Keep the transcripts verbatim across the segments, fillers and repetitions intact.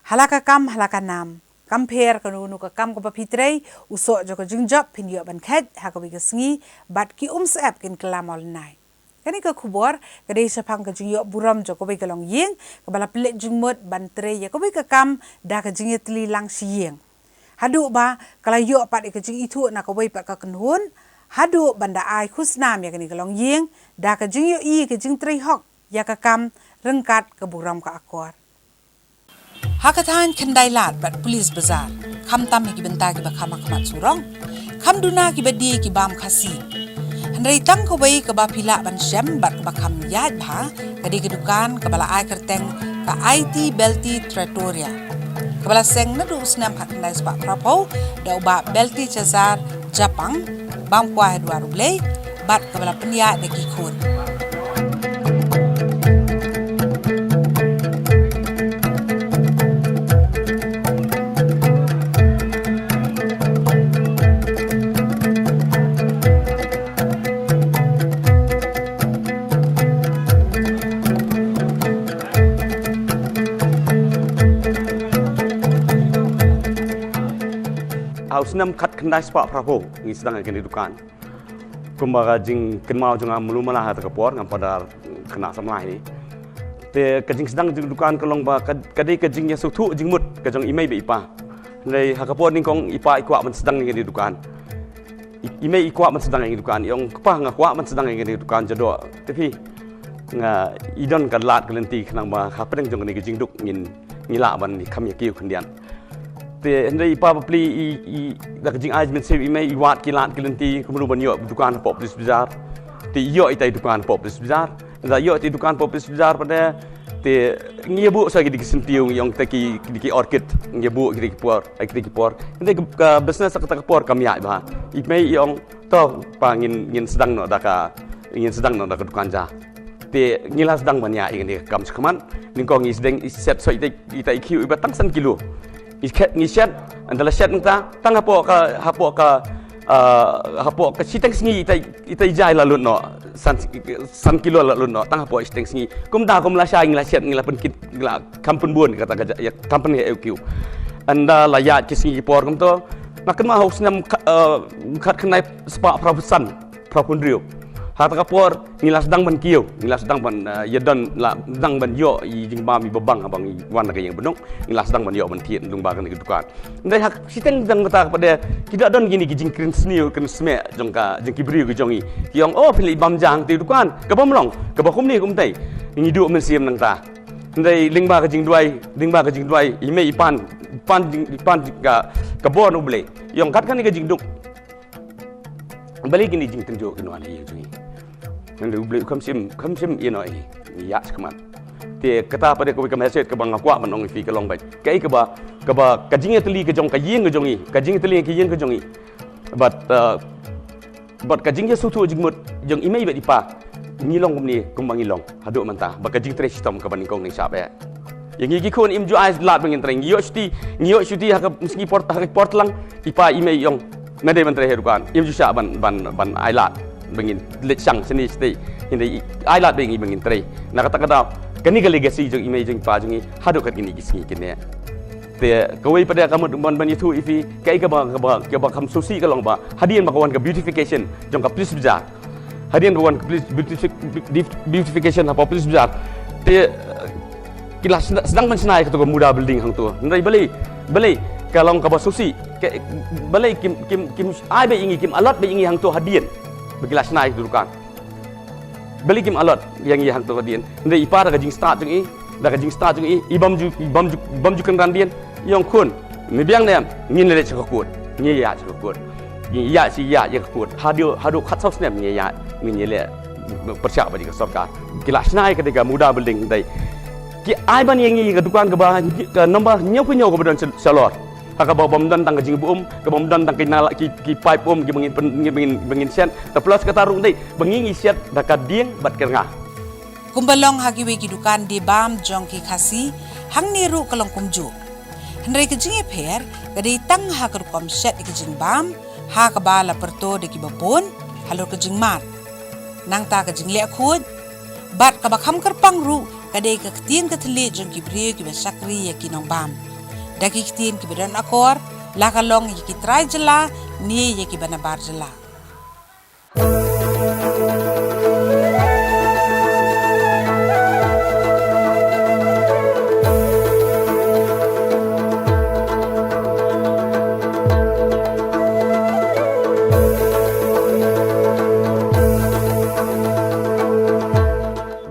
Hala ka kam, hala ka nam. Kam pher kano kano ka kam kaba phi trei, u soh jong ka jingjop phin ïoh ban khet ha kawei ka sngi, bad ki umsyep kin kylla mawlynnai. Kane ka khubor ka dei shaphang ka jingïoh burom jong kawei ka longïing kaba la pynleit jingmut ban trei ïa kawei ka kam da ka jingïatylli lang shi ïing. Haduh ba ka la ïoh pat ïa ka jingithuh na kawei pat ka kynhun, haduh ban da ai khusnam ïa kane ka longïing da ka jingïohi ïa ka jingtrei hok ïa ka kam ryngkat ka burom ka akor. Ha ka thaiñ Khyndai Lad bad Police Bazar, khamtam ha ki bynta kiba kham ha khmat surok, kham duna kiba die ki bam Khasi. Hynrei tang kawei kaba phi lah ban shem bad kaba kham ïaid bha, ka dei ka dukan kaba la ai kyrteng ka I T Belti Trattoria, kaba la seng naduh u snem khatkhyndai spah phra phew da u Bah Belti Chazar Japang, bam kwai ha duwar U Blei, bad kaba la pynïaid da ki khun. Ha u snem khatkhyndai spah phra phew ngi sdang ïa kane ka dukan. Kumba ka jingkynmaw jong nga mluh mala ha kata ka por, ngam pat da khynnah samla hi. Te ka jingsdang jong ka dukan ka long ba ka, ka dei ka jingïasngewthuh jingmut ka jong i mei bad i pa. Hynrei ha ka por nyngkong i pa i kwah ban sdang ïa kane ka dukan. I, i mei i kwah ban sdang ïa kane ka dukan, i ong, "Kpa, nga kwah ban sdang ïa kane ka dukan, jadon te phi, nga, i don ka lad ka lynti, khnang ba hapdeng jong kane ka jingduk ngin, ngi lah ban kham ïa kiew khyndiat." Te hynrei i pa bapli i, i, da ka jingai mynsiem i mei i wad ki lad ki lynti kumno ban ïoh dukan hapoh Police Bazar. Te i ïoh itai dukan hapoh Police Bazar. Da ïoh itai dukan hapoh Police Bazar pat de, te ngi ïa buh sa ki dei ki syntiew, ngi ong te ki, ki dei ki orchid, ngi ïa buh ki dei ki por, ai ki dei ki por. Hynrei ka, ka business kata ka por kam ïaid bha. I mei i ong, "To pa, ngin, ngin sdang noh da ka, ngin sdang noh da ka dukan ja." Te ngi la sdang ban ïa, ïa kane ka kam shakhmat. Nyngkong ngi sdang, i shet soi itai, itai i khiew iba tang san kilo. I khet, ngi shet, ynda la shet nangta, tang hapoh ka, hapoh ka, ah, hapoh ka shiteng sngi itai, itai ja i la lut noh. San, san kilo la lut noh, tang hapoh shiteng sngi. Kumta kum lashai ngi la shet, ngi la pynkit, ngi la kham pynbun kata ka ja, ïa, kham pynheh ïa u kiew. Ynda la ïaid ki sngi ki por kumto, nga kynmaw ha u snem kha-, ah, khatkhyndai spah phra phew san, phra phew hynriew. Ha kata ka por ngi la sdang ban kiew, ngi la sdang ban, eh, ïa don, la sdang ban ïoh i jingbam iba bang haba ngi wan na ka ïing bynriew, ngi la sdang ban ïoh ban thied lyngba kane ka dukan. Hynrei ha shiteng dang kata pat de, ki da don kine ki jingkren sniew kren smeh jong ka, jong ki briew ki jong ngi. Ki ong, "Oh, phi leit bam ja hangtei dukan, ka bam long, kaba kumne kumtei." Ngi duh mynsiem nangta. Hynrei lyngba ka jingduwai, lyngba ka jingduwai, i mei i pan, i pan jing, i pan jing ka, ka bor U Blei. I ong, "Kat kane ka jingduk, balei kine jingtynjuh kin wan ha ïing jong ngi? Ngan da U Blei u kham shym, kham shym ïehnoh ïa ngi, ïa shakhmat." Te kata pat de kawei ka message kaba nga kwah ban ong ïa phi ka long ba, kaei kaba, kaba ka jingïatylli ka jong ka ïing ka jong ngi, ka jingïatylli ka ïing ka jong ngi. Bad, uh, bad ka jingïasngewthuh jingmut jong i mei bad i pa, ngi long kumne kumba ngi long haduh mynta, bad ka jingtrei shitom kaba nyngkong ngi shah beh. Ïa ngi ki khun im ju ai lad ba ngin trei, ngi ïoh shuti, ngi ïoh shuti ha ka sngi por, ha ka por tlang, i pa i mei i ong, "Nga dei ban trei ha dukan." Im ju shah ban, ban, ban ai lad ba ngin leit shang shane shatei, hynrei ai lad ba ngi, ba ngin trei. Na kata ka daw, kane ka legacy jong i mei jong i pa jong ngi haduh kat kine ki sngi kine. Te kawei pat de ka mut ban, ban ïathuh ïa phi, kaei kaba, kaba, kaba kham sngewsih ka long ba hadien ba ka wan ka beautification jong ka Police Bazar. Hadien ba wan ka Police beautific-, beautification hapoh Police Bazar, te, eh, ki la sdang, sdang ban shna ïa kato ka Muda Building hangto. Hynrei balei, balei ka long kaba sngewsih, ka, balei kim, kim, kim ai beit ïa ngi, kim allot beit ïa ngi hangto hadien ba ki la shna ïa kato ka dukan. Balei kim allot ïa ngi hangto hadien? Hynrei i pa da ka jingstad jong i, da ka jingstad jong i, i bym ju, i bym ju, bym ju kynran dien. I ong, "Khun, me biang ne em? Ngin leit sha ka court. Ngi ïaid sha ka court. Ngi ïaid shi ïaid ïa ka court. Haduh, haduh khatsaw snem ngi ïaid, ngin ïaleh pyrshah bad ka sorkar." Ki la shna ïa kata ka Muda Building hynrei ki ai ban ïa ngi ka dukan kaba, ka number hynñiewphew hynñiew kaba don sha, shalor. Ha kaba bym don tang ka jingbuh um, kaba bym don tang ki nala, ki, ki pipe um, kiba ngin pyn, kiba ngin, ba ngin shet. Te plus kata ruh dei ba ngi ngi shet da ka dieng bad ka rnga. Kumba long ha kiwei ki dukan die bam jong ki Khasi, hangne ruh ka long kumjuh. Hynrei ka jingïapher ka dei tang ha ka rukom shet ïa ka jingbam, ha kaba la pyrto da kiba bun halor ka jingmad. Nangta ka jingleh khuid bad kaba kham kyrpang ruh ka dei ka ktien ka thylliej jong ki briew kiba shakri ïa ki nongbam. da ki ktien kiba don akor, la ka long ïa ki trai jylla ne ïa kiba nabar jylla.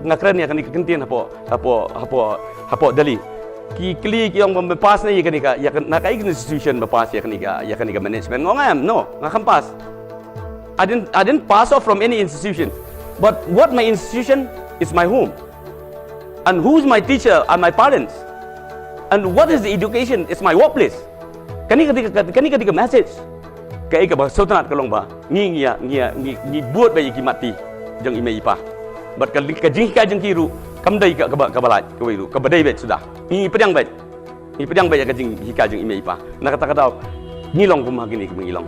Nga kren ïa kane ka kyntien hapoh, hapoh, hapoh, hapoh Delhi. Ki kylli ki ong ba me pass ne ïa kane ka, ïa ka, na kaei ka institution ba pass ïa kane ka, ïa kane ka management. Nga ong em, no, nga khlem pass. I didn't, I didn't pass off from any institution. But what my institution is my home. And who's my teacher are my parents. And what is the education is my workplace. Kane ka dei ka, kane ka dei ka message. Kaei kaba sngewtynnat ka long ba ngi, ngi ïa, ngi ïa, ngi, ngi bud beit ïa ki mat ti jong i mei i pa. Bad ka, ka jinghikai jong ki ruh kam dei ka, kaba, kaba lait kawei ruh, kaba dei beit suda. Ngi pdiang beit. Ngi pdiang beit ïa ka jinghikai jong i mei i pa. Na kata ka daw ngi long kumba kine kiba ngi long.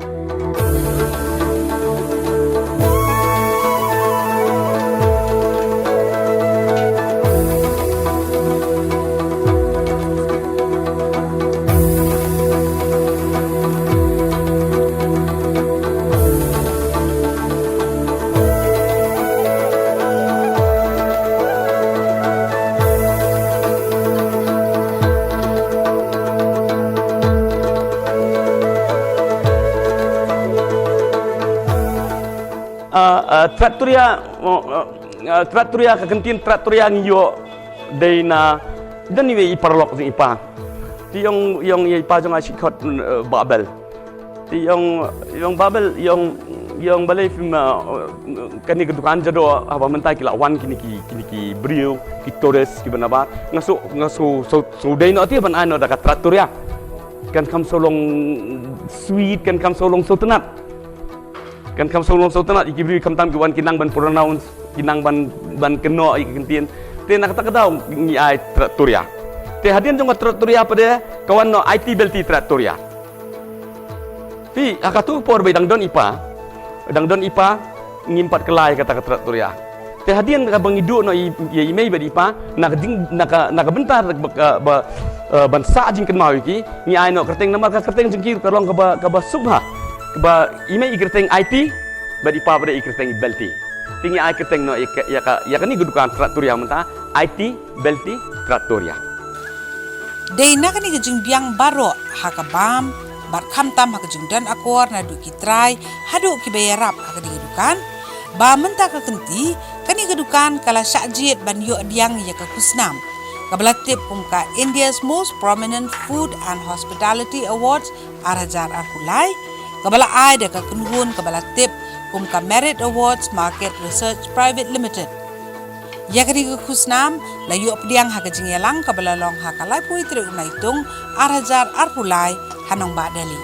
Ah, ah, trattoria, oh, ah, ah, trattoria, ka kyntien trattoria ngi ïoh dei na, don iwei i paralok jong i pa. Te i ong, i ong ïa i pa jong nga, shi khot, eh, Bah Bel. Te i ong, i ong Bah Bel, i ong, i ong balei phim, eh, kane ka dukan Jadok, haba mynta ki la wan kine ki, kine ki briew, ki tourist, kiba nabar. Nga sngew, nga sngew, sngew, sngew dei noh te ban ai noh da ka trattoria. Kan kham sngew long sweet, kan kham sngew long sngewtynnat. Kan kham sngew long sngewtynnat ïa ki briew, khamtam ki wan ki nang ban pronounce, ki nang ban, ban kynnoh ïa ki kyntien. Te na kata ka daw ngi ai trattoria. Te hadien jong ka trattoria pat de ka wan noh Aiti Belti Trattoria. Te ha katu ka por ba i dang don i pa, dang don i pa, ngim pat kylla ïa kata ka trattoria. Te hadien kaba ngi duh noh i, ïa i mei bad i pa, na ka jing, na ka, na ka bynta ba, ba, eh, ban sah jingkynmaw ïa ki, ngi ai noh kyrteng namar ka kyrteng jong ki ka long kaba, kaba sngewbha. Kaba i mei i kyrteng Aiti, bad i pa pat de i kyrteng Belti. Te ngi ai kyrteng noh ïa ka, ïa ka, ïa kane ka dukan trattoria mynta, Aiti Belti Trattoria. Dei na kane ka jingbiang baroh ha ka bam bad khamtam ha ka jingdon akor naduh ki trai haduh kiba ïarap ha kane ka dukan, ba mynta ka kynti kane ka dukan ka la shah jied ban ïoh pdiang ïa ka khusnam kaba la tip kum ka India's Most Prominent Food and Hospitality Awards ar hajar arphew lai, kaba la ai da ka kynhun kaba la tip kum ka Merit Awards Market Research Private Limited. Ïa kane ka khusnam la ïoh pdiang ha ka jingïalang kaba la long ha ka laiphew tarik u Naitung ar hajar arphew lai ha nongbah Delhi.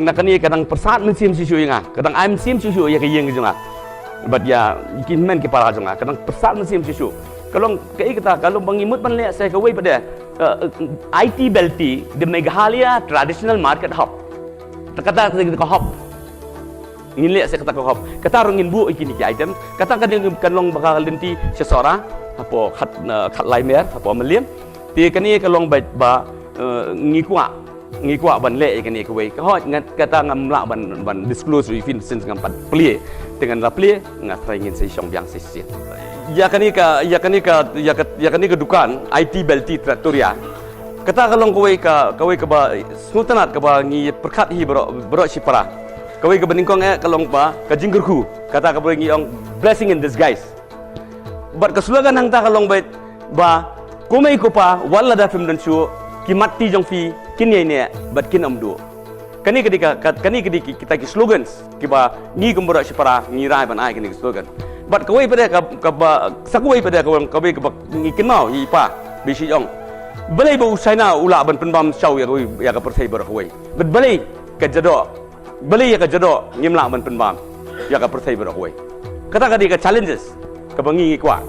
Na kane ka dang pyrsad mynsiem shuh shuh ïa nga, ka dang ai mynsiem shuh shuh ïa ka ïing jong nga. Bad ïa ki hynmen ki para jong nga, ka dang pyrsad mynsiem shuh shuh. Ka long kaei kata, ka long ba ngi mut ban leh sa kawei pat de, eh, Aiti Belti, the Meghalaya Traditional Market Hub. Kata ka hub. Ngin leh sa kata ka hub. Kata ruh ngin buh ïa kine ki item. Kata ka dei kan long ba ka lynti sha Sohra, hapoh Khat, eh, Khatlai Mer, hapoh Mylliem. Te kane ka long ba, ba, eh, ngi kwah, ngi kwah ban leh ïa kane kawei. Ka hooid, nga, kata ngam lah ban, ban disclose ruh ïa phi since ngam pat plie. Te ngan la plie, nga trai ngin sa shong biang sa shisien. Ïa kane ka, ïa kane ka, ïa ka, ïa kane ka dukan, Aiti Belti Trattoria. Kata ka long kawei ka, kawei kaba sngewtynnat kaba ngi pyrkhat hi baroh, baroh shipara. Kawei kaba nyngkong eh ka long ba ka jingkyrkhu. Kata kaba ngi ong blessing in disguise. Bad ka slogan hangta ka long beit ba, ko mei ko pa, wat lada phim don shuh, ki mat ti jong phi kin ïai neh bad kin ym duh. Kane ka dei ka, ka, kane ka dei ki, kita ki slogans kiba ngi kum baroh shipara ngi rai ban ai kane ka slogan. Bad kawei pat de ka, kaba, sa kawei pat de kawei, kawei kaba ngi kynmaw ïa i pa, ba i ong, balei ba u China u lah ban pynbam shaw ïa kawei, ïa ka pyrthei baroh kawei. Bad balei ka Jadok Balei ïa ka Jadok ngim lah ban pynbam ïa ka pyrthei baroh kawei? Kata ka dei ka challenges kaba ngi ngi kwah.